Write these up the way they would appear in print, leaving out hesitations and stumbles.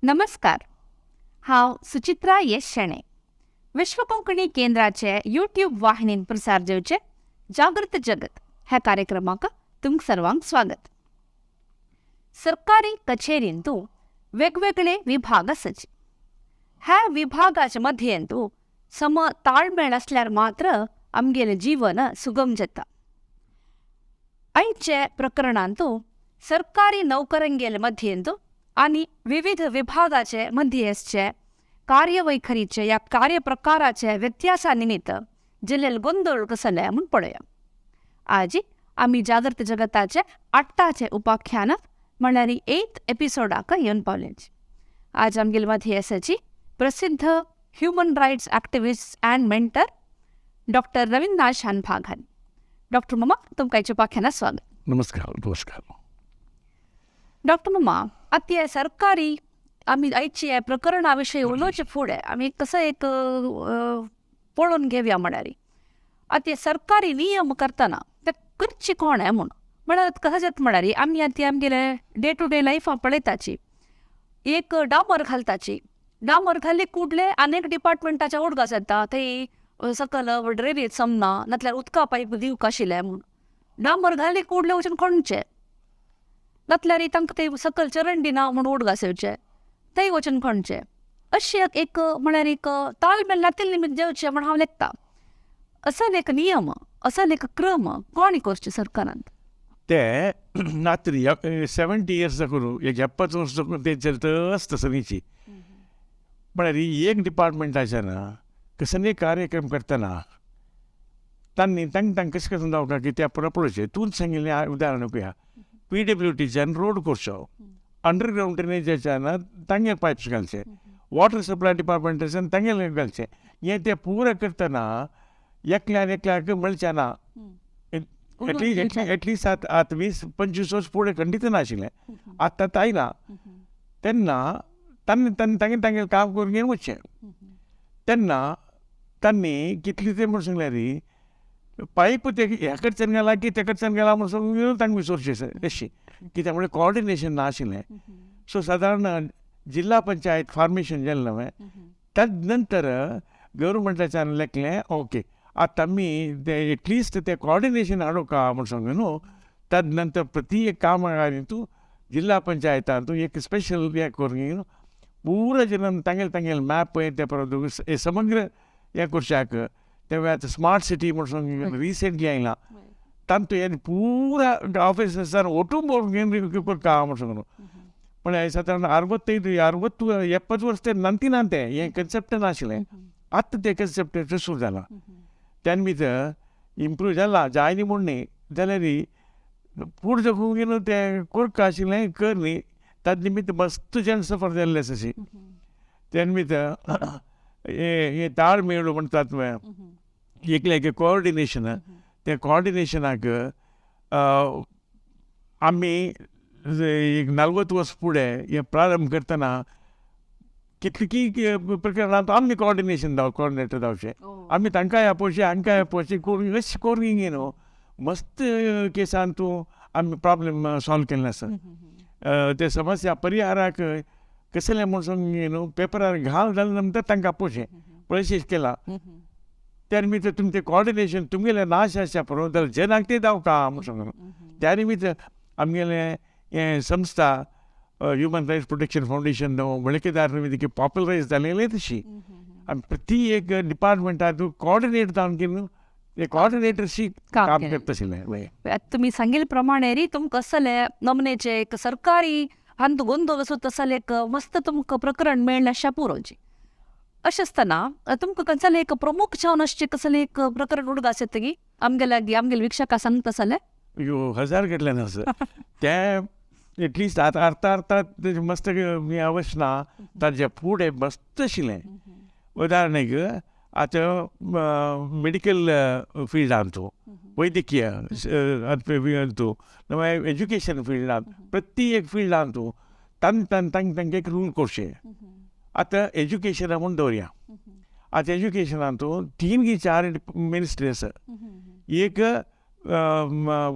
नमस्कार, हांव सुचित्रा येश शेणे, विश्व कोंकणी केंद्राचे यूट्यूब वाहिनीन प्रसार जावचे जागृत जगत ह्या कार्यक्रमाक तुमकां सर्वांक स्वागत. सरकारी कचेरींतू वेगवेगळे विभाग आसाचे. ह्या विभागाच्या मध्येंतू सम ताळमेळ आसल्यार मात्र आमगेलें जीवन सुगम जाता. आयचे प्रकरणांतू सरकारी नोकरांगेले मध्येंतू आनी विविध विभागाचे मध्ये आसचे कार्यवैखरीचे या कार्यप्रकाराचे व्यत्यासा निमित्त जिल्लेल गोंदळ कसले म्हूण पळोवया. आज आमी जागृत जगताचे आठटाचे उपाख्यान म्हणल्यार एथ एपिसोडाक येवन पावले. आज आमगेले मध्ये आसाची प्रसिद्ध human rights activist and mentor doctor Ravindranath Shanbhag हांणी. डॉक्टर मामा, तुमकां आयच्या उपाख्यानात स्वागत. नमस्कार, नमस्कार. डॉक्टर मामा, आतां हे सरकारी आमी आयची ह्या प्रकरणा विशयी उलोवचे फुडें आमी कसो एक पळोवन घेवया. म्हळ्यार आतां हे सरकारी नियम करतना ते करचे कोण म्हूण, म्हळ्यार कशें जाता म्हळ्यार आमी आतां आमगेले डे टू डे लायफान पळयताची, एक डांबर घालताची, डांबर घाली कुडले आनी एक डिपार्टमेंटाच्या उडगास येता, थंय सकल ड्रेनेज जमना, नातल्यार उदका पायप दिवंक आशिल्लें म्हूण. डांबर घाली कुडले वचून खणचें, नातल्यार तांकां ते सकल चरंडी ना म्हूण उडगास येवचे, थंय वचून खणचें. अशें एक म्हळ्यार एक ताळमेळ नातिल्ले निमित्त जेवचें म्हूण हांव लेखता. असल एक नियम, असल एक क्रम कोण करचें सरकारान? ते नातरी 70 इयर्स करून एक 70 वर्स करून ते चलत आसता सदींची. म्हळ्यार एक डिपार्टमेंटाच्यान कसले कार्यक्रम करतना तांणी तांकां तांकां कशें कशें जावं की त्या पळोवचें. तूंच सांगिल्लें उदाहरण पळया, पीडब्ल्यूटीच्यान रोड करचो, अंडरग्रावंड ड्रेनेजाच्यान तांगेर पायप्स घालचे, वॉटर सप्लाय डिपार्टमेंटाच्यान तांगेर घालचे. हें तें पुरो करतना एकल्यान एकल्याक मेळचें ना. एटलिस्ट एटलिस्ट आतां 20-25 वर्स फुडें खंडीत नाशिल्लें, आतां आतां आयलां. तेन्ना तांणी तांणी तांगेर तांगेर काम करून घेवन वचचें. तेन्ना तांणी कितली तें म्हूण सांगल्यार पायप ते ह्या कडच्यान गेला की त्या कडच्यान गेला म्हूण सांगून तांकां विसरचें अशी, कित्याक म्हळ्यार कॉर्डिनेशन नाशिल्लें. सो सादारण जिल्हा पंचायत फॉर्मेशन जालें न्हय, तद नंतर गव्हर्मेंटाच्यान लेखलें ओके आतां आमी ते एटलिस्ट ते कॉर्डिनेशन हाडूंक म्हूण सांगून न्हू. तद नंतर प्रति एक काम तूं जिल्हा पंचायतान तूं एक स्पेशल हें करून पुरो जण तांगेले तांगेले मॅप ते परत समग्र हें करच्याक. ते आतां स्मार्ट सिटी म्हूण सांगून रिसेंटली आयलां, तांतू हें पुरा ऑफिसर्सान ओटून घेवन करता म्हूण सांगून. पण सादारण 65 60 70 वर्स ते नांती ना तें हें कन्सेप्ट नाशिल्लें. आतां तें कन्सेप्ट सुरू जालां. त्या निमित्त इम्प्रूव जाला जायना म्हूण न्ही, जाल्यार फूड जगूंक न्हू तें करका आशिल्लें कर न्ही, ताजे निमित्त मस्त जन सफर जाल्ले आसा अशी. त्या निमित्त हें ताळमेळ म्हणटात एकलें एक कॉर्डिनेशन, तें कॉर्डिनेशनाक आमी एक 40 वर्स फुडें हें प्रारंभ करतना कितली प्रकरणांत आमी कॉर्डिनेशन जावं कॉर्डिनेटर जावचें, आमी तांकांय आपोवचें हांकांय आपोवचें करून अशें करून न्हू मस्त केसान तूं आमी प्रॉब्लेम सॉल्व केल्लें आसा. ते समस्या परिहाराक कसलें म्हूण सांग न्हू पेपरार घाल जालें नंतर तांकां आपोवचें पळयशें केलां. त्या निमित्त तुमचें कॉर्डिनेशन तुमगेलें नाश आसच्या पळोवन जाल्यार जनाक तें जावका म्हूण सांगून. त्या निमित्त आमगेलें हें संस्था ह्युमन रायट्स प्रोटेक्शन फावंडेशन वळखीदार निमित्त पॉप्युलरायज जालेलें तशी आनी प्रति एक डिपार्टमेंटाक कॉर्डिनेट जावन कितें ते कॉर्डिनेटरशी काम करता आशिल्लें. तुमी सांगिल्ले प्रमाणे री तुमकां असले नमनेचे एक सरकारी हांतू गोंदळ असो तसले एक मस्त तुमकां प्रकरण मेळ्ळें अशें पुरोवचें. अशें आसतना तुमकां कसलें एक प्रमुख जावन अशें कसलें एक प्रकरण उडगास येता की आमगेल्या आमगेले वीक्षकां सांगता जाल्यार? यो हजार कडल्यान आसा तें एटलिस्ट आतां अर्थात मस्त अवश्य ना, ताजे फुडें मस्त आशिल्लें. उदाहरणाक आतां मेडिकल फिल्डान तूं, वैद्यकीय तूं, एज्युकेशन फिल्डान, प्रति एक फिल्डान तूं तांकां तांकां तांकां एक रूल करचें. आतां एज्युकेशना म्हूण दवरया, आतां एज्युकेशनान तूं 3 की 4 मिनिस्ट्री आसा. एक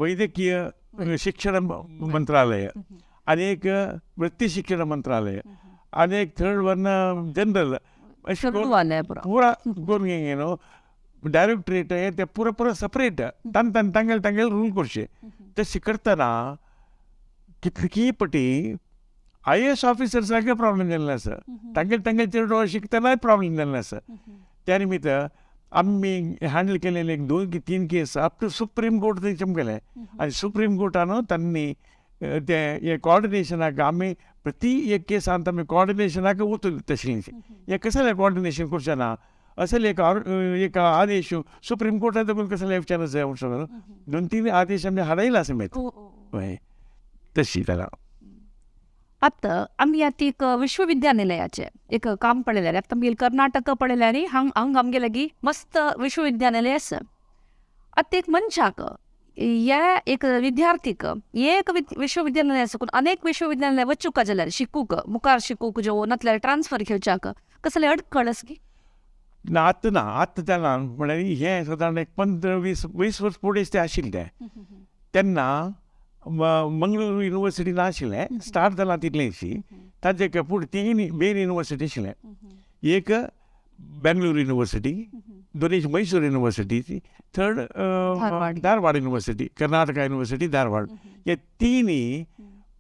वैद्यकीय शिक्षण मंत्रालय, आनी एक वृत्ती शिक्षण मंत्रालय, आनी एक थर्ड वन जनरल अशें पुरा करून न्हू डायरेक्टरेट ते पुरा पुरा सपरेट तान तान तांगेले तांगेले रूल करचे. तशें करतना कितली पटी IAS ऑफिसर्सांक प्रॉब्लेम जाल्ले आसा, तांगेले तांगेले चेडो शिकतनाय प्रॉब्लेम जाल्ले आसा. त्या निमित्त आमी हँडल केलेले एक 2 की 3 case up to supreme court थंय चमकेले आनी सुप्रीम कोर्टान तांणी ते हे कॉर्डिनेशनाक आमी प्रति एक केसान आमी कॉर्डिनेशनाक वतून तशें हें कसलें कॉर्डिनेशन करचें ना असले एक एक आदेश सुप्रीम कोर्टान देखून कसले येवचें ना म्हणून 2-3 आदेश आमी हाडयला आसा मागीर हय तशी जाला. आतां आमी आतां एक विश्वविद्यानिलयाचें एक काम पळयल्यार आतां आमगेले कर्नाटक पळयल्यार हांग हांग आमगे लागीं मस्त विश्वविद्यानिलय आसा. आतां एक मनशाक ह्या एक विद्यार्थीक एक विश्वविद्यालय साकून अनेक विश्वविद्यालय वचूंक जाल्यार शिकूंक मुखार शिकूंक जो नातल्यार ट्रान्सफर घेवच्याक कसले अडखळ आसा की ना? आतां ना, आतां जालां म्हळ्यार हें सादारण एक 15-20 वर्स फुडें तें आशिल्लें तेन्ना मंगळूर युनिवर्सिटी नाशिल्लें, स्टार्ट जालां तितलेंशी. ताजे फुडें 3 मेन युनिवर्सिटी आशिल्लें, एक बेंगळूर युनिवर्सिटी, दोन Mysore university, third Dharwad university, Karnataka university Dharwad. हे तिनूय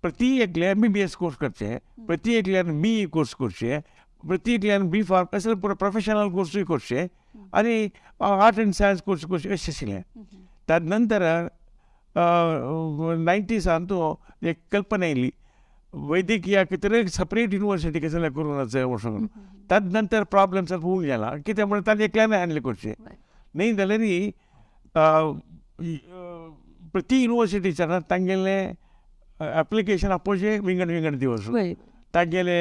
प्रति एकले MBBS course करचे, प्रति एकल्यान BE course करचे, प्रति एकल्यान बी फार्म अशें पुरो प्रोफेशनल कोर्सूय करचे आनी आर्ट एंड सायन्स कोर्स करचे अशें आशिल्लें. ताजे नंतर 90s एक कल्पना येयली वैद्यकीय खातीर सपरेट युनिवर्सिटी कसलें करूं जाय म्हणून. ताजे नंतर प्रॉब्लम ಸ್ವಲ್ಪ उणें जाला कित्याक म्हणल्यार ताणें एकल्यान हँडल करचें न्ही जाल्यार प्रति युनिवर्सिटीच्या तांगेलें एप्लिकेशन आपोवचें विंगड विंगड दिवस, तांगेले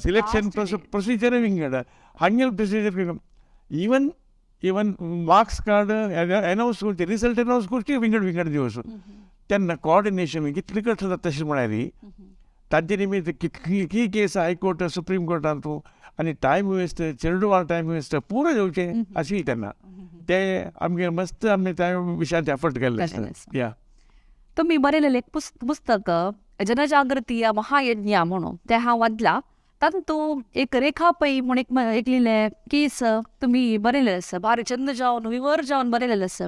सिलेक्शन प्रोसिजर विंगड, हांगेले प्रोसिजर विंगड, even even marks card announce करचे, रिजल्ट अनावन्स करचे विंगड विंगड दिवस. तेन्ना कॉर्डिनेशन कितलें कठीण जाता तशें म्हळ्यार ताजे निमित्त कितली केस हायकोर्ट सुप्रीम कोर्टांत आनी टायम वेस्ट, चेडवा टायम वेस्ट पुरो जावचें आशिल्लें तेन्ना. ते आमगे मस्त आमी त्या विशयांत एफर्ट केल्ले आसा. या तुमी बरयलेलें एक पुस्तक जनजागृती महायज्ञ म्हणून तें हांव वाचलां. तातूंत एक रेखा पै म्हूण एक लिहिलें केस तुमी बरयलेलें आसा, भारी चंद जावन विवर जावन बरयलेलें आसा.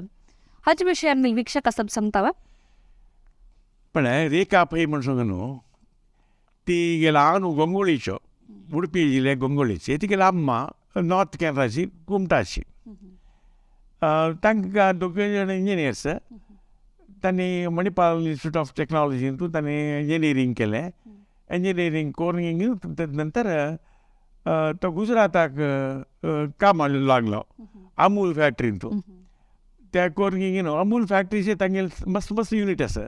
हाचे विशयी आमी वीक्षक आसा सांगता वा? पण रेखा पै म्हण सांग न्हू, ती गेला न्हू गोंगोळीच्यो, उडपी जिल्ले गोंगोळीची, ती गेला अम्मा नॉर्थ केनराची कुमटाची. तांकां दोगूय जाण इंजिनियर्स, तांणी मणिपाल इन्स्टिट्यूट ऑफ टेक्नॉलॉजींतून तांणी इंजिनियरींग केलें. इंजिनियरींग करून नंतर तो गुजराताक कामाक लागलो अमूल फॅक्टरींतून. त्या करून न्हू अमूल फॅक्टरीचे तांगेले मस्त मस्त युनीट आसा,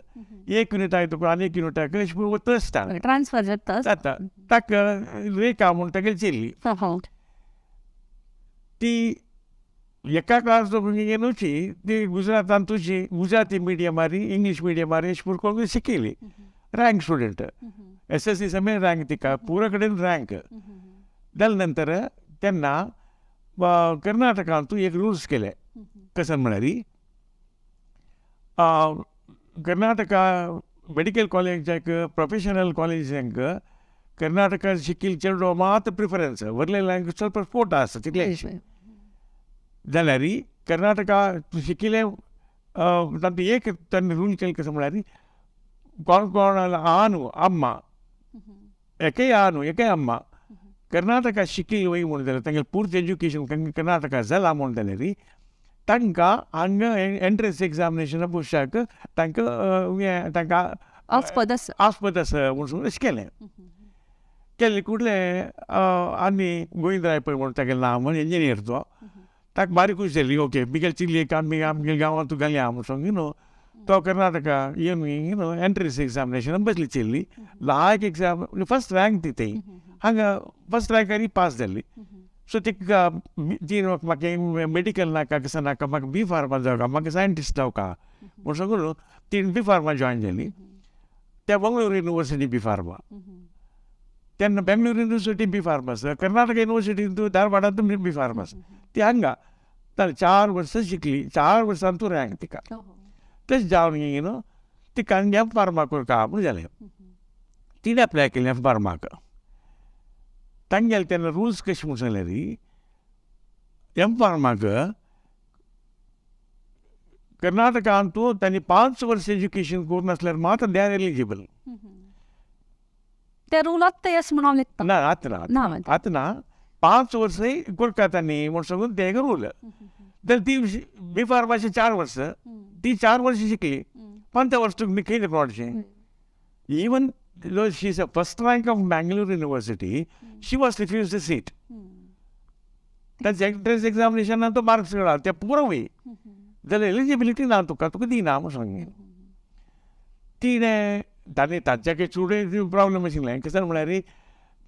एक युनिट आयता तुका आनी एक युनिटाक अशें करून वता आसता ट्रान्सफर जाता जाता. ताका रेखा म्हूण तागेली चेल्ली, ती एका क्लास न्हूची ती गुजरातान तुजी गुजराती मिडियमारी इंग्लीश मिडियमारी अशें करून शिकयली. रँक स्टुडंट, SSC समेत रँक तिका पुरो कडेन रँक. जाले नंतर तेन्ना कर्नाटकांत एक रुल्स केले, कशें म्हळ्यार कर्नाटका मेडिकल कॉलेजाक प्रोफेशनल कॉलेजांक कर्नाटका शिकिल्ले चेडो मात प्रिफरन्स, वरलेल्यांक ಸ್ವಲ್ಪ कोटा आसा तितलें. जाल्यार कर्नाटका शिकिल्लें तातूंत एक तांणी रूल केलें कशें म्हळ्यार कोण कोण आनु अम्मा एकय आनु एकय अम्मा कर्नाटका शिकिल्ली वय म्हूण जाल्यार तांगेलें पुर्त एज्युकेशन कर्नाटका जालां म्हूण जाल्यार तांकां हांगा एंट्रन्स एग्जामिनेशन पुस्तक तांकां तांकां आस्पद आसा आस्पद आसा म्हणून अशें केलें. केलें कुडलें आनी गोविंदराय पळय म्हूण तागेलें नांव म्हूण इंजिनियर तो, ताका बारीक खूश जाली, ओके बिगेल चिल्ली आमी आमगे गांवांत घालया म्हूण सांग न्हू. तो कर्नाटका येवन न्हू एंट्रन्स एग्जामिनेशन बसली चेल्ली, लायक एग्जाम फर्स्ट रँक ती थंय हांगा फर्स्ट रँक आनी पास जाली. सो तिका जी म्हाका मेडिकल नाका कशें नाका, म्हाका बी फार्मा जावका, म्हाका सायंटिस्ट जावका म्हूण सांगून ती बी फार्मा जॉयन जाली. त्या मंगळूर युनिवर्सिटी बी फार्मा, तेन्ना बेंगळूर युनिवर्सिटी बी फार्मास, कर्नाटक युनिवर्सिटींत धारवाडांत बी फार्मास. ती हांगा ताणें 4 वर्सां शिकली, 4 वर्सां तूं रँक तिका. तशें जावन न्हू तिका एम फार्मा करता म्हूण जालें. तिणें अप्लाय केलें एम फार्माक. तांगेले तेन्ना रुल्स कशें म्हूण सांगल्यार एम फार्माक कर्नाटकांतू तांणी 5 वर्स एज्युकेशन करून आसल्यार मात्र they are eligible. ते रूल आत्तां येस म्हणून हांव लेखता. ना आतां ना, आतां ना, 5 वर्स करता तांणी म्हूण सांगून ते रूल. तर ती बी फार्माची 4 वर्स, ती 4 वर्सां शिकली, 5 वर्स तुका खंय कोणाचें. Even though she is a first rank of Bangalore University, she was refuse the seat. तांचे एंट्रन्स एग्जामिनेशनान तो मार्क्स मेळ्ळा ते पुरो वय जाल्यार एलिजिबिलिटी ना तुका, तुका दिना म्हूण सांगलें. तिणें ताणें तांच्या चुडे प्रॉब्लम आशिल्लें. कशें म्हळ्यार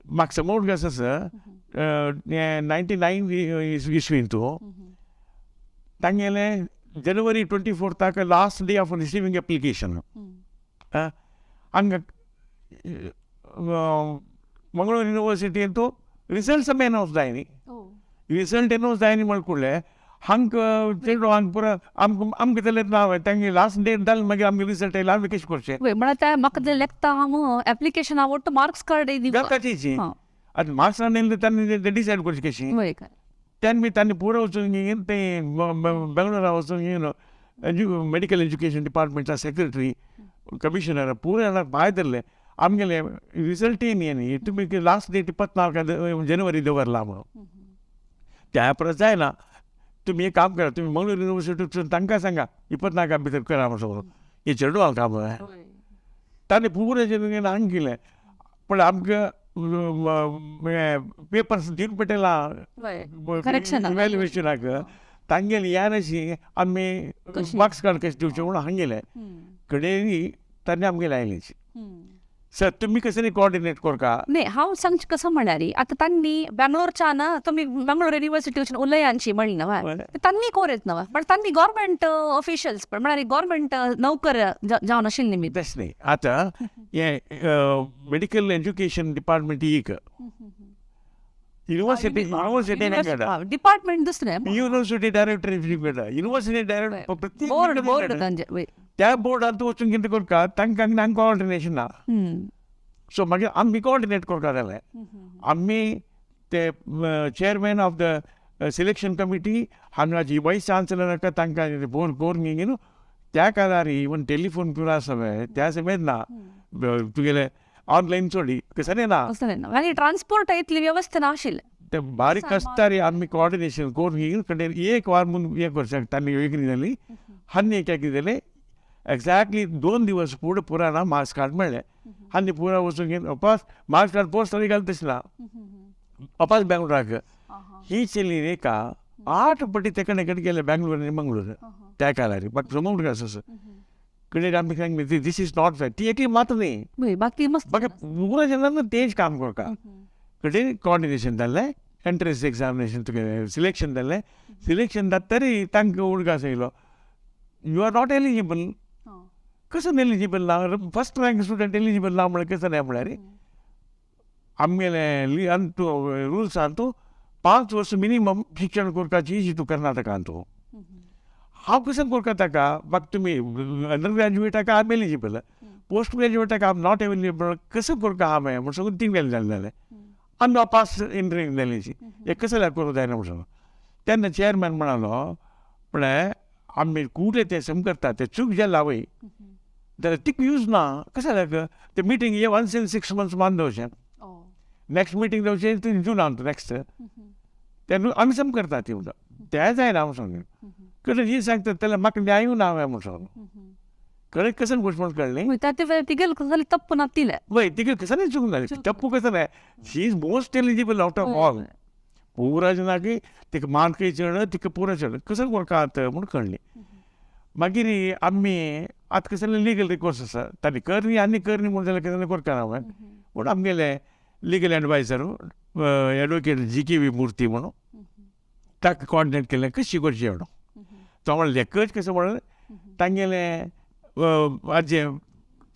म्हाका समोर कस आसा 99 इसवीन तूं तांगेलें जनवरी 24 last day of receiving application. हांगा मंगळूर युनिवर्सिटींतू रिजल्ट समे अनावंस जाय न्ही, रिजल्ट अनावंस जाय न्ही म्हण कुडले हांकां चेडो हांगा पुरो आमकां आमकां जाल्यार ना तांगे लास्ट डेट जालें मागीर आमगे रिजल्ट आयलो आमी कशें करचें. म्हळ्यार ते म्हाका जें लेखता हांव एप्लिकेशन आवडटा मार्क्स कार्ड घालताची आतां मार्क्स कार्ड येयलें तांणी डिसायड करचें कशें. तेन्ना तांणी पुरो वचून घेवन ते बेंगळुरा वचून घेवन मेडिकल एज्युकेशन डिपार्टमेंटचा सेक्रेटरी कमिशनर पुरो जाणां भायर धरले आमगेले रिजल्ट येयनी न्ही तुमी लास्ट डेट 24 जनवरी दवरला म्हणून. त्या परत जायना तुमी एक काम करा, तुमी मंगळूर युनिवर्सिटी तांकां सांगा 24 भितर करा म्हूण सांगून. हे चेडवां काम तांणी पुरो हांगा केलें. पण आमकां पेपर्स दिवन पडटला इव्हॅल्युएशनाक तांगेले यान अशी आमी मार्क्स कार्ड कशें दिवचें म्हणून हांगेले कडेन तांणी आमगेले आयलें. सर तुमी कशें कोऑर्डिनेट करका न्ही. हांव सांगचें कसो म्हळ्यार आतां तांणी बेंगलोरच्यान तुमी बेंगलोर युनिवर्सिटी उलयांची म्हणली न्हय तांणी कोर येत न्हय, पण तांणी गव्हर्मेंट ऑफिशियल्स पण म्हळ्यार गव्हर्मेंट नोकर जावन आशिल्ली न्ही. तशें न्ही, आतां हें मेडिकल एज्युकेशन डिपार्टमेंट एक युनिवर्सिटी युनिवर्सिटी डिपार्टमेंट दुसरें, युनिवर्सिटी डायरेक्टर युनिवर्सिटी डायरेक्टर प्रत्येक बोर्ड तांचे त्या बोर्डांत वचून कितें करता तांकां आनी कोऑर्डिनेशन ना. सो मागीर आमी कोऑर्डिनेट करता जालें आमी ते chairman of the selection committee हांगाची वायस चान्सलर तांकां फोन करून घेवन त्या काळार इवन टेलिफोन पुरो आसा त्या समेत ना तुगेले ऑनलायन चोडी कसलें ना आनी ट्रान्सपोर्ट इतली वेवस्था नाशिल्ली. ते बारीक कष्टारी आमी कोऑर्डिनेशन करून घेवन कडेन एक वार म्हणून एक वर्साक तांणी एग्री जाली आनी एक एग्री जालें एक्झॅक्टली 2 दिवस फुडें पुराना मार्क्स कार्ड मेळ्ळें आनी पुरा वचून घेवन अपास मार्क्स कार्ड पोस्ट तरी घालता तशें ना अपास बेंगलोराक ही चली एका 8 पटी तेका कडेन गेले बेंगलोर आनी मंगळूर त्या काळार म्हाका समजूंक आसा कडेन आमी सांगलें this is not fair. ती एकली मात्र न्ही बाकी बाकी पुरा जाणां तेच काम करता. कडेन कोऑर्डिनेशन जालें एंट्रन्स एग्जामिनेशन तुगेलें सिलेक्शन जालें सिलेक्शन जाता तरी तांकां उडगास येयलो you are not eligible. कसं एलिजिबल ना, फर्स्ट रँक स्टुडंट एलिजिबल ना म्हळ्यार कसं नाही म्हळ्यार आमगेले अंतू रुल्स अंतू 5 वर्स मिनिमम शिक्षण करपाची तूं कर्नाटकांत. हांव कसं करता ताका म्हाका तुमी अंडर ग्रॅज्युएटाक I am eligible, post ग्रॅज्युएटाक I am not eligible, कसं करता हांव म्हूण सांगून 3 वेळ जालें जालें आनी हांव पास इंजिनियरींग जालें हें कसं करूं जायना म्हूण सांगून. तेन्ना चेअरमॅन म्हणालो पळय आमी कुठे ते सम करता ते चूक जाल्या वय जाल्यार तिका यूज ना कशें जालें ते मिटींग हे वन्स इन 6 मंथ्स मान दवरचें नॅक्स्ट मिटींग जावचें ती जुनान नॅक्स्ट तेन्ना आमी सम करता ती म्हणटा तें जायना म्हूण सांगलें. कडेन ही सांगता जाल्यार म्हाका न्यायूय ना म्हूण सांगलो कडेन कसं गोश्ट म्हूण कळ्ळें तिगेल कसं तप्प ना तिलें वय तिगेल कसं चूक जालें तप्पू कसं नाही. She is most eligible out of all पुरा जनाक तिका मार्कय चड तिका पुरा चड कसं करता म्हूण कळ्ळें. मागीर आमी आतां कसले लिगल रिकोर्स आसा तांणी करणी आनी करणी म्हूण जाल्यार कसलें करता हांवें पूण आमगेले legal adviser advocate GKV Murthy म्हणून ताका कोऑर्डिनेट केलें कशी करची म्हणून. तो म्हणलें लेकच कसं म्हणलें तांगेलें आजें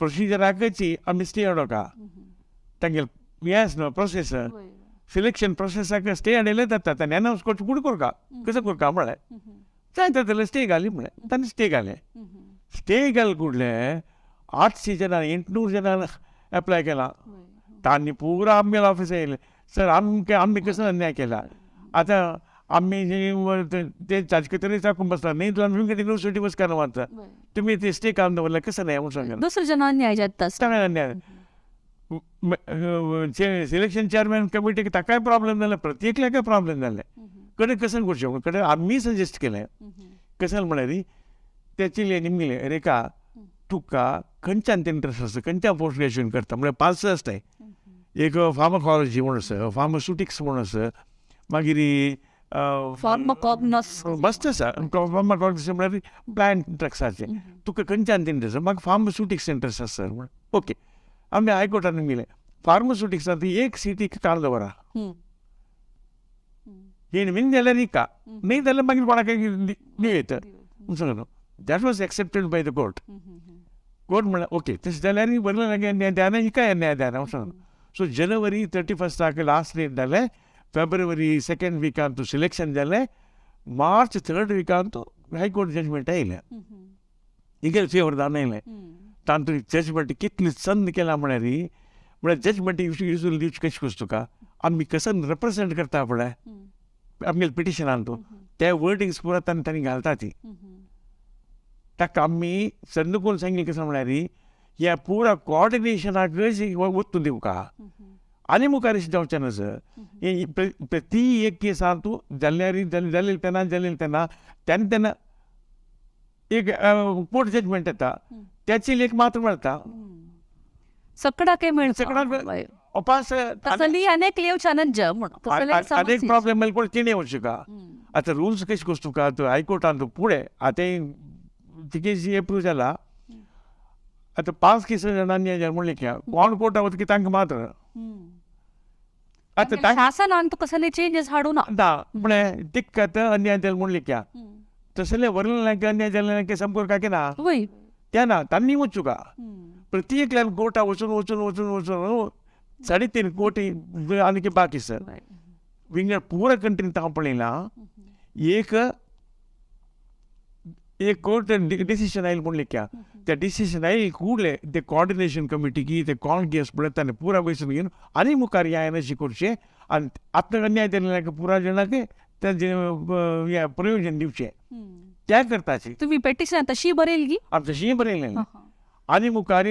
प्रोसिजराकच आमी स्टे हाडोका तांगेलें हें आसा न्हू प्रोसेस सिलेक्शन प्रोसेसाक स्टे हाडयलें जाता तांणी अनावन्स करचें फुडें करका कसं करका म्हळें जायता जाल्यार स्टे घाली म्हळें तांणी स्टे घालें. स्टे घाल कुडलें 800 जणां 800 जणां एप्लाय केलां तांणी पुरा आमगेले ऑफिस येयलें सर आमकां आमी कसो अन्याय केला आतां आमी ते ताजे तरी चाकून बसला न्ही तुला आमी युनिवर्सिटी बसकार मारता तुमी ते स्टे काडून दवरला कसं नाही म्हणून सांगा दुसरे जण अन्याय जाता सगळ्या अन्याय. सिलेक्शन चेअरमॅन कमिटीक ताकाय प्रॉब्लेम जाले, प्रत्येकल्याकय प्रॉब्लेम जाले. कडे कसं करचें कडे आमी सजेस्ट केलें कसं म्हळ्यार ते निमगेले रेखा तुका खंयच्यान इंट्रस्ट आसा, खंयच्या पोस्ट ग्रॅज्युएशन करता म्हळ्यार पांच आसताय. एक फार्माकॉलॉजी म्हूण आसा, फार्मास्युटिक्स म्हूण आसा, मागीर फार्माकॉग्नॉस मस्त आसा. फार्माकॉग्नॉस म्हळ्यार प्लांट ड्रग्साचें. तुका खंयच्यान इंट्रस्ट? म्हाका फार्मास्युटिक्स इंट्रस्ट आसा सर म्हण. ओके, आमी हायकोर्टान निमगेलें फार्मास्युटिक्सांत एक सिटी काडून दवरा, हेण बीन जाल्यार इका न्ही जाल्यार मागीर कोणाक दिवं येता म्हणून सांगता. That was accepted by the court. Court म्हणल्यार ओके तशें जाल्यार बरलें न्याय द्याना हिकाय न्याय द्याना म्हणून सांगता. सो जनवरी 31 लास्ट डेट जालें, फेब्रुवरी 2nd विकांत सिलेक्शन जालें, मार्च 3rd विकांत हायकोर्ट जजमेंट आयलें. हिगेले फेवर दान आयलें. तांतूं जजमेंट कितली चंद केला म्हळ्यार म्हळ्यार जजमेंट युजल दिवची कशी कस तुका आमी कसं रिप्रेजेंट करता पळय आमगेले पिटिशनान तूं ते वर्डिंग्स पुरा तांणी तांणी घालता ती. ताका आमी चंद कोण सांगली कसं म्हळ्यार ह्या पुरा कोऑर्डिनेशनाक वत्तून दिवका आनी मुखार जावचें ना सर. प्रति एक केसान तूं जाल्यार जालें तेन्ना जालें तेन्ना तेन्ना तेन्ना एक कोर्ट जजमेंट येता त्याची लेख मात्र मेळटा सगळ्याक मेळटा सगळ्याक अपास. तसली अनेक येवच्यानच म्हण अनेक प्रॉब्लेम मेल कोण तिणें वचूं का. आतां रुल्स कशें कस तुका आतां हायकोर्टान तूं फुडें आतां तिकेशी एप्रूव जाला. आतां 5 केस जाणांनी म्हणलें की कोण कोर्टा वता की तांकां मात्र आतां शासनान तुका कसले चेंजीस हाडूं ना ना म्हळ्यार तिका आतां अन्याय जालो म्हणलें क्या तसलें वरलें अन्याय जालें की संपर्क काय ना त्या ना तांणी वचूं का प्रत्येकल्यान कोर्टा वचून वचून वचून वचून 3.5 कोटी आनी बाकी सर विंगड पुरा कंट्रीन हांव पळयलां. एक एक कोर्ट डिसिशन आयल म्हणलें क्या त्या डिसिशन आयल कूडले ते कोऑर्डिनेशन कमिटी ते कोण केस पळय ताणें पुरा वयसून घेवन आनी मुखार ह्या अशी करचें आनी आपणाक अन्याय जाल्ल्या पुरा जाणांक तें प्रयोजन दिवचें त्या करताची. तुमी पेटिशन तशी बरयल की आमी तशीय बरयलें आनी मुखार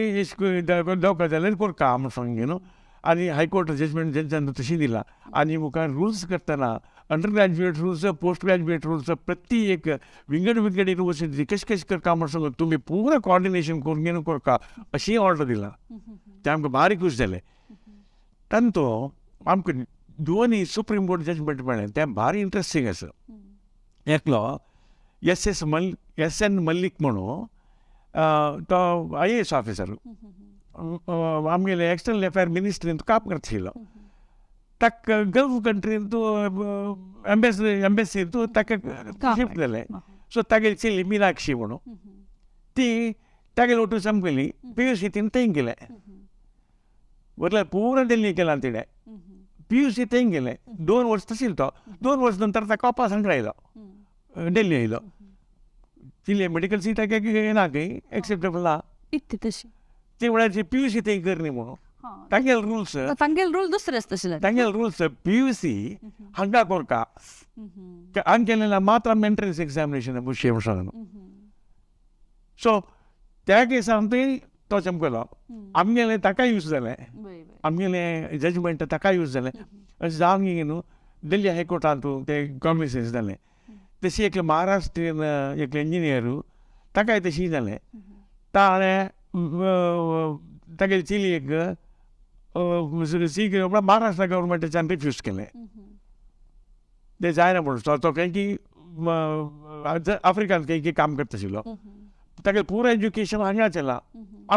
दवका जाल्यार करता म्हण सांग न्हू. आनी हायकोर्ट जजमेंट जजान तशी दिला आनी मुखार रुल्स करतना under graduate rules post graduate rules प्रति एक विंगड विंगड युनिवर्सिटी कशें कशें करता म्हण सांगू तुमी पुरा कोऑर्डिनेशन करून घेवन करता अशी ऑर्डर दिला. ते आमकां बारीक खूश जालें. तांतो आमकां दोनूय सुप्रीम कोर्ट जजमेंट मेळ्ळें तें भारी इंट्रस्टींग आसा. एकलो एस एन मल्लीक म्हणून तो IAS officer आमगेले एक्सटर्नल अफेयर मिनिस्ट्रींत काम करताशिल्लो. ताका गल्फ कंट्रींत एम्बेसींत ताका शिफ्ट जालें. सो तागेली चली मिनाक्षी म्हणून ती तागेली वटून सामकेली PUC तिणें थंय गेलें वरल्या पुरा दिल्ली केला तिणें PUC थंय गेलें. 2 वर्स तशील तो 2 वर्स नंतर ताका वापस हांगा आयलो दिल्ली आयलो. तिले मेडिकल सीट ना खंय एक्सेप्टेबल ना इतली तशी ती म्हळ्यार PUC थंय कर न्ही म्हणून तांगेले रुल्स तांगेले रूल दुसरे आसता तशें तांगेले रुल्स PUC हांगा करता हांगा केलें ना मात्र आमी एंट्रन्स एग्जामिनेशन बुशे म्हणून सांगू. सो त्या केसान थंय तो चमकलो आमगेलें ताका यूज जालें आमगेलें जजमेंट ताका यूज जालें. अशें जावन न्हू दिल्ली हायकोर्टांत तें कॉग्निसन्स जालें. तशी एकलें महाराष्ट्रीयन एकलें इंजिनियर ताकाय तशी जालें. ताणें तागेली चलयेक सी महाराष्ट्र गव्हर्मेंटाच्यान रिफ्यूज केलें तें जायना म्हणून. तो खंय की आफ्रिकान खंय की काम करता आशिल्लो तागेलें पुरा एज्युकेशन हांगा केलां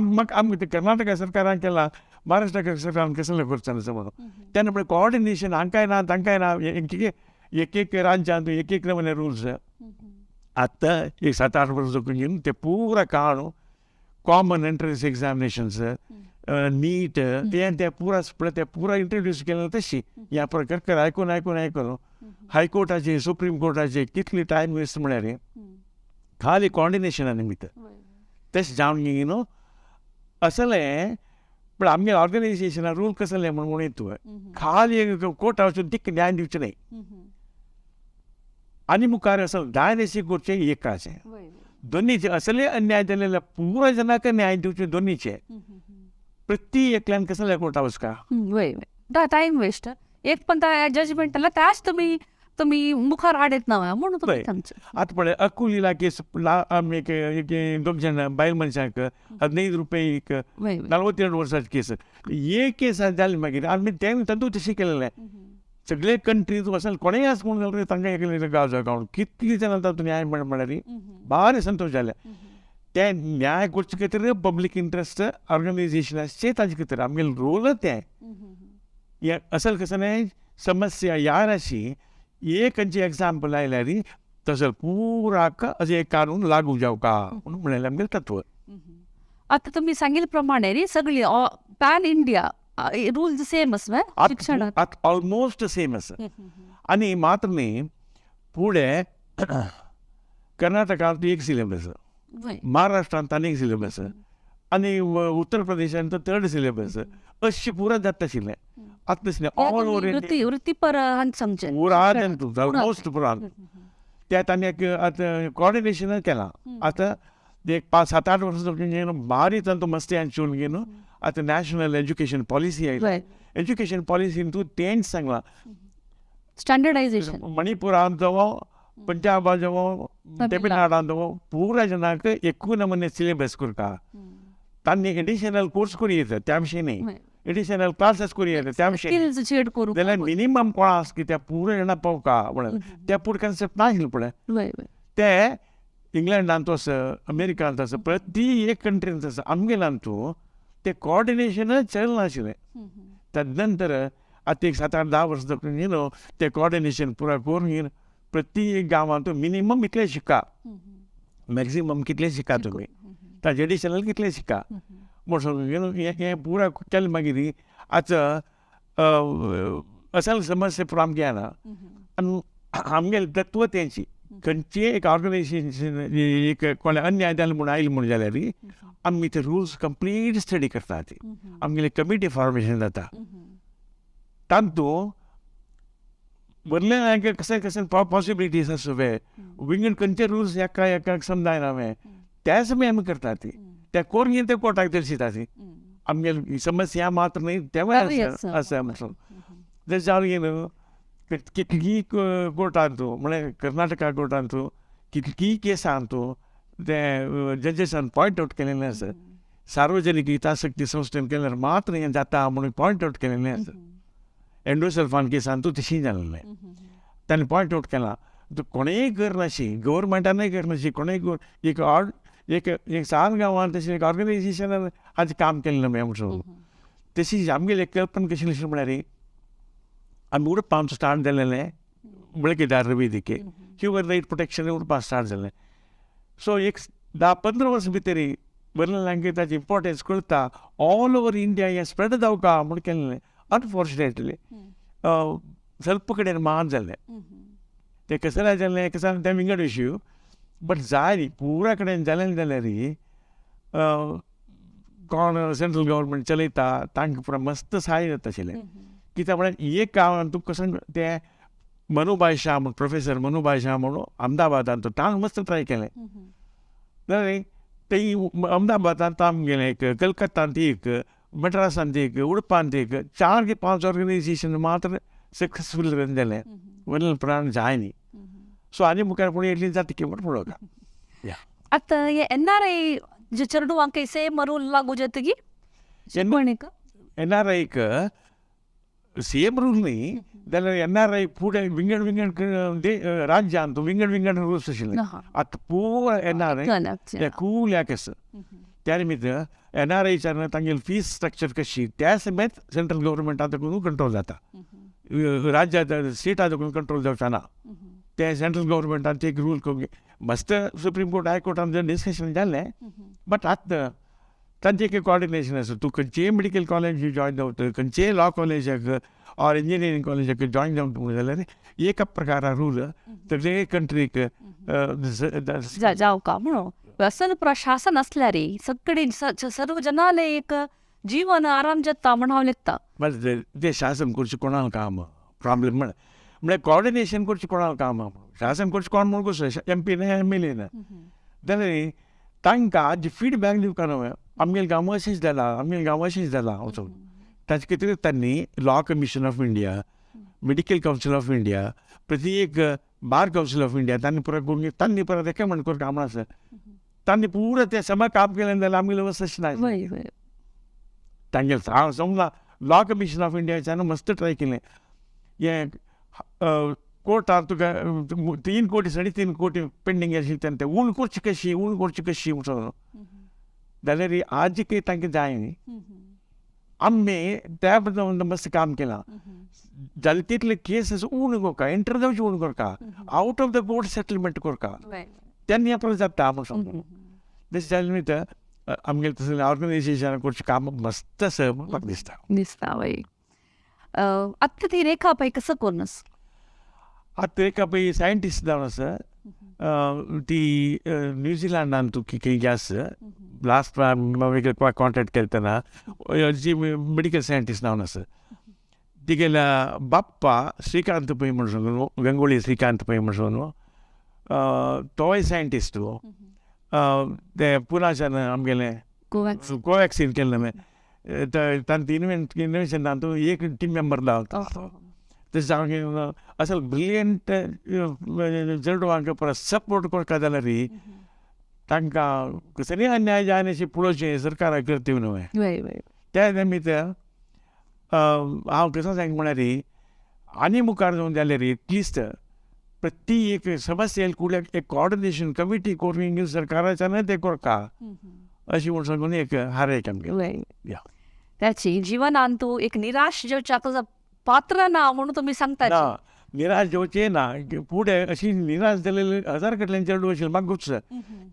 म्हाका आमकां कर्नाटका सरकारान केलां महाराष्ट्र सरकारान कसलें करचें ना म्हणून तेन्ना पळय कोऑर्डिनेशन हांकांय ना तांकांय ना एक एक राज्यांत एक एक नवे रुल्स. आतां एक 7-8 वर्सां घेवन ते पुरा काळ कॉमन एंट्रन्स एग्जामिनेशन्स नीट तें ते पुरा पळय ते पुरा इंट्रोड्यूस केलें तशी ह्या प्रकार कर आयकून आयकून आयकून हायकोर्टाचे सुप्रीम कोर्टाचे कितली टायम वेस्ट म्हळ्यार खाली कोऑर्डिनेशना निमित्त तशें जावन न्हू असलें पण आमगे ऑर्गनायझेशना रूल कसले म्हणून येतो खाली कोर्टा वचून तिक न्याय दिवचें न्हय आनी मुखार असो दायनेसी करचें एकाचें दोनीचे असले अन्याय जालेले पुरा जनाक न्याय दिवचे दोनीचे प्रति एकल्यान कसले कोर्टा वचका वय वय टायम वेस्ट एक पण जजमेंट आला त्याच तुम्ही तुम्ही मुखार हाडत ना म्हणून तुमी सांगचें. आतां पळय अकुलीला केस आमी एक दोग जाण बायल मनशांक 15 रुपये एक 42 वर्साची केस एक केस जाली मागीर आमी तें तातूंत तशें केलेलें सगळे कंट्रीज वचून कोणेय आस म्हूण जाल्यार तांकां एक गांव जावं कितली जाणां तातूंत न्याय म्हळ्यार भारी संतोश जाले ते न्याय करचे खातीर पब्लीक इंट्रस्ट ऑर्गनायझेशन आसचें ताजे खातीर आमगेलें रोल तें हें असल कसलें समस्या यार अशी एक खंयची एग्जाम्पल आयल्यार तसो पुराक अशें एक कानून लागू जावका म्हणून म्हणलें आमगेलें तत्व. आतां तुमी सांगिल्ले प्रमाणे न्ही सगळी पॅन इंडिया रूल सेम आसा शिक्षणाक आतां ऑलमोस्ट सेम आसा आनी मात्र न्ही फुडें कर्नाटकांत एक सिलेबस, महाराष्ट्रांत आनी एक सिलेबस आनी उत्तर प्रदेशांत थर्ड सिलेबस अशें पुरा जाता आशिल्लें. आतां तशें ऑल ओवर वृत्तीपर सांगचें पुरा ऑलमोस्ट पुरा त्या तांणी एक आतां कॉर्डिनेशन केलां. आतां एक 5, 7, 8 वर्सां भारी तांचो मस्ती हांचून घेवन आतां नॅशनल एज्युकेशन पॉलिसी आयली. एज्युकेशन पॉलिसीन तूं तेंच सांगलां स्टँडर्डायझेशन मणिपुरांत जावं पंजाबांत जावं तमिळनाडांत जावं पुरा जनांक एकू नमुने सिलेबस करता तांणी एडिशनल कोर्स करूं येता त्या विशीं न्ही एडिशनल क्लासेस करूं येता त्या विशीं जाल्यार मिनिमम कोण आसा की त्या पुरा जाणां पावका म्हणून त्या पुरो कन्सेप्ट ना आशिल्लें पळय ते इंग्लंडांत आसा अमेरिकांत आसा प्रति एक कंट्रींत आसा आमगेल्यान तूं ते कॉर्डिनेशनच चलनाशिल्लें. तदनंतर आतां एक 7, 8, 10 वर्सां न्ही ते कॉर्डिनेशन पुरा करून प्रति एक गांवांत मिनिमम इतलें शिका मॅक्सिमम कितलें शिका तुमी ताजे एडिशनल कितलें शिका म्हणून हें पुरा केलें मागीर आतां असल समस्या पुरा आमगे येना आनी आमगेलें तत्व तेंची खंयचें एक ऑर्गनायझेशन एक कोणें अन्याय जालो म्हूण आयलें म्हूण जाल्यार आमी ते रुल्स कंप्लीट स्टडी करतात. आमगेलें कमिटी फॉर्मेशन जाता तातूंत वयल्यान कशें कशें पॉसिबिलिटीज आसा वे विंगड खंयचे रुल्स एका एकाक समजायना वे त्याच आमी आमी करतात ती त्या कोरून ते कोर्टाक दर्शिता ती आमगेली समस्या मात्र न्ही तेवूय आसा म्हणून जशें जावन न्हू कितली कोर्टांत म्हळ्यार कर्नाटका कोर्टांत कितली केसांत ते जजेसान पॉयंट आवट केलेलें आसा सार्वजनीक हितासक्ती संस्थेन केल्यार मात्र हें जाता म्हणून पॉयंट आवट केलेलें आसा. एन्डोसल्फान केसान तूं तशें जालेलें ताणें पॉयंट आवट केलां तूं कोणेंय करनाशी गव्हर्मेंटानय करनाशी कोणेंय एक एक एक सान गांवांत तशें एक ऑर्गनायझेशनान हाजें काम केलें ना म्हणून तशी आमगेली कल्पना कशी अशें म्हळ्यार आमी उडपांत स्टार्ट जालेलें Balakedara Vedike human right protection उडपा स्टार्ट जालें. सो एक 10, 15 वर्सां भितर बरयलें ताची इम्पोर्टन्स कळटा ऑल ओवर इंडिया हें स्प्रेड जावका म्हूण केलें. अनफॉर्चुनेटली स्वल्प कडेन मान जालें तें कसलें जालें कसलें तें विंगड इश्यू बट जाय न्ही पुरा कडेन जालें जाल्यार कोण सेंट्रल गव्हर्मेंट चलयता तांकां पुरा मस्त सहाय जाता आशिल्लें. कित्याक म्हळ्यार एक गांवांत तुका कसो तें मनुभाई शाह म्हूण प्रोफेसर मनुभाई शाह म्हणून अहमदाबादांत तांकां मस्त ट्राय केलें जालें तें अहमदाबादांत आमगेलें एक कलकत्तांत एक मद्रासांत एक उडपांत एक 4 ते 5 ऑर्गनायझेशन मात्र सक्सेसफूल जालें वयल्यान प्राण जाय न्ही. सो आनी मुखार फुडें इतली जाता की म्हण पळोवया. आतां हे एनआरआय जे चेडवांक सेम रूल लागू जातकी एनआरआयक सेम रूल न्ही जाल्यार एनआरआय फुडें विंगड विंगड राज्यांत विंगड विंगड रुल्स आशिल्ले आतां पुरा एनआरआय कूल एक आसा. त्या निमित्त एनआरआयच्यान तांगेली फीस स्ट्रक्चर कशी त्या समेत सेंट्रल गव्हर्मेंटान कंट्रोल जाता राज्यात स्टेटात कंट्रोल जावचें ना ते सेंट्रल गव्हर्मेंटान एक रूल करून मस्त सुप्रीम कोर्ट हाय कोर्टान डिस्कशन जालें बट आतां तांचें एक कॉर्डिनेशन आसा तूं खंयचेय मेडिकल कॉलेज जॉयन जावं खंयचेय लॉ कॉलेजाक ऑर इंजिनियरींग कॉलेजाक जॉयन जावं जाल्यार एका प्रकारा रूल सगळे कंट्रीक जावका म्हणून असल प्रशासन असल्यार सगळे सर्व जनाले एक जीवन आराम जाता म्हण हांव लेखता. ते शासन करचें कोणाक काम प्रॉब्लेम म्हळ्यार कॉर्डिनेशन करचें कोणाक काम, शासन करचें कोण म्हूण कसो एम पी ना एम एल ए ना जाल्यार तांकां आज फिडबॅक दिवपा न्हय, आमगेलें गांव अशेंच जालां, आमगेलें गांव अशेंच जालां वचून ताचे खातीर तांणी law commission of India, medical council of India, प्रति एक बार कावन्सील ऑफ इंडिया तांणी पुरो करून तांणी परत रेकमेंड करून काम आसा, तांणी पुरो तें समा काम केलें जाल्यार आमगेलें अवस्था अशें ना. तांगेलें हांव समजा लॉ कमिशन ऑफ इंडियाच्यान मस्त ट्राय केलें, हें कोर्टार तुका 3 कोटी 3.5 कोटी पेंडींग आशिल्लें तेन्ना तें उण करची कशी, उण करची कशी म्हणून जाल्यार आज काही तांकां जाय न्ही. आमी त्या बद्दल मस्त काम केलां, जाल्यार तितले केसीस उण करका, एंटर जावचे उण करका, out of the court settlement करका, तेन्ना हें जाता म्हूण सांगता. तशें जालें न्ही तर आमगेलें तसलें ऑर्गनायजेशन करचें काम मस्त आसा म्हूण म्हाका दिसता. दिसता वय. आत्तां ती रेखा पळय कसो कोर्नस आतां रेखा पळय सायंटिस्ट जावन आसा ती न्यूझिलंडान तूं खंय आसा, लास्ट कॉन्टेक्ट केलें जी मेडिकल सायंटिस्ट जावन आसा. तिगेल्या बाप्पा श्रीकांत पै म्हण सांगून, गंगोळी श्रीकांत पै म्हण सांगून, तोय सायंटिस्ट, ते पुनाच्यान आमगेलें कोवॅक्सीन केल्लें तांचे इन्वेन्शन तातूंत एक टीम मेंबर दावता. तशें जावन असल ब्रिलियंट चेडवांक परत सपोर्ट करता जाल्यार तांकां कसलेय अन्याय जायना अशें पळोवचें सरकाराक करता न्हय. त्या निमित्त हांव कसो सांग म्हळ्यार आनी मुखार जावन जाल्यार एटलिस्ट प्रति एक समस्या कुडल्याक एक कॉर्डिनेशन कमिटी करून सरकाराच्यान तें करता अशें म्हूण सांगून एक हार आमगेलें. त्याची जिवनान तूं एक निराश जेवच्याक पात्र ना म्हणून तुमी सांगता. ना निराश जेवचें ना, फुडें अशी निराश जालेले हजार कडल्यान चेडूं आशिल्लें म्हाका गुप्स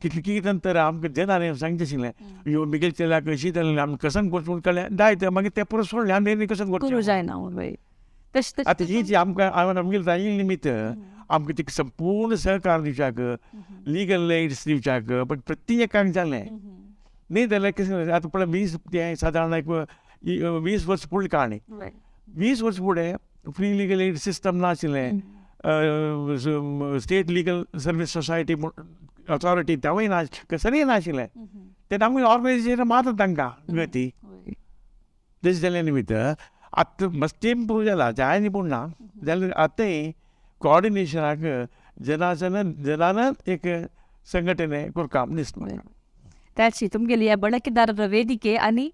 कितलें कितें तर आमकां जेन्ना सांगचें आशिल्लें यो मिगेल चेल्याक अशी जालें आमी कसन करचें म्हूण कळ्ळें जाय तें मागीर तें परत सोडलें आमी कसन करचें जायना. आतां ही जी आमकां आमगेले जाय निमित्त आमकां तिका संपूर्ण सहकार दिवच्याक, लिगल एड्स दिवच्याक, पण प्रत्येकाक जालें न्ही जाल्यार कशें आतां पळय 20 तें सादारण एक 20 वर्स फुडली काणी, 20 वर्स फुडें फ्री लिगल एड सिस्टम नाशिल्लें, state legal service society authority तेवूय ना, कसलेंय नाशिल्लें, तेन्ना आमगेलें ऑर्गनायजेशन मारता तांकां गती. तशें जालें निमित्त आतां मस्ती इम्प्रूव जाला, जाय न्ही पूण ना जाल्यार आतांय कॉर्डिनेशनाक जनाचन जनान एक संघटने काम दिसता. त्याची तुमगेली ह्या ಬಳಕೆदाರರ ವೇದಿಕೆ आनी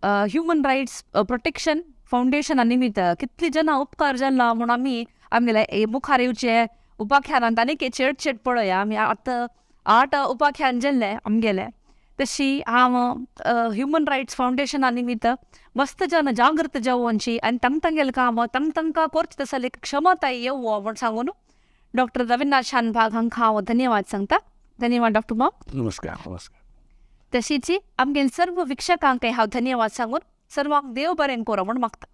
ह्युमन रायट्स प्रोटेक्शन फावंडेशना निमित्त कितली जनां उपकार जाला म्हूण आमी आमगेले मुखार येवचे उपाख्यानांत आनीक चेड चेड पळया. आमी आतां 8 उपाख्यान जाल्ले आमगेले, तशी हांव ह्युमन रायट्स फावंडेशना निमित्त मस्त जन जागृत जावंची आनी तांक तांगेलें काम तांक तांकां करचें तसली एक क्षमताय येवो म्हूण सांगून डॉक्टर रविनाथ शानभाग हांकां हांव धन्यवाद सांगता. धन्यवाद डॉक्टर बाब. नमस्कार. नमस्कार. तशीच आमगेले सर्व वीक्षकांकय हांव धन्यवाद सांगून सर्वांक देव बरें करो म्हूण मागता.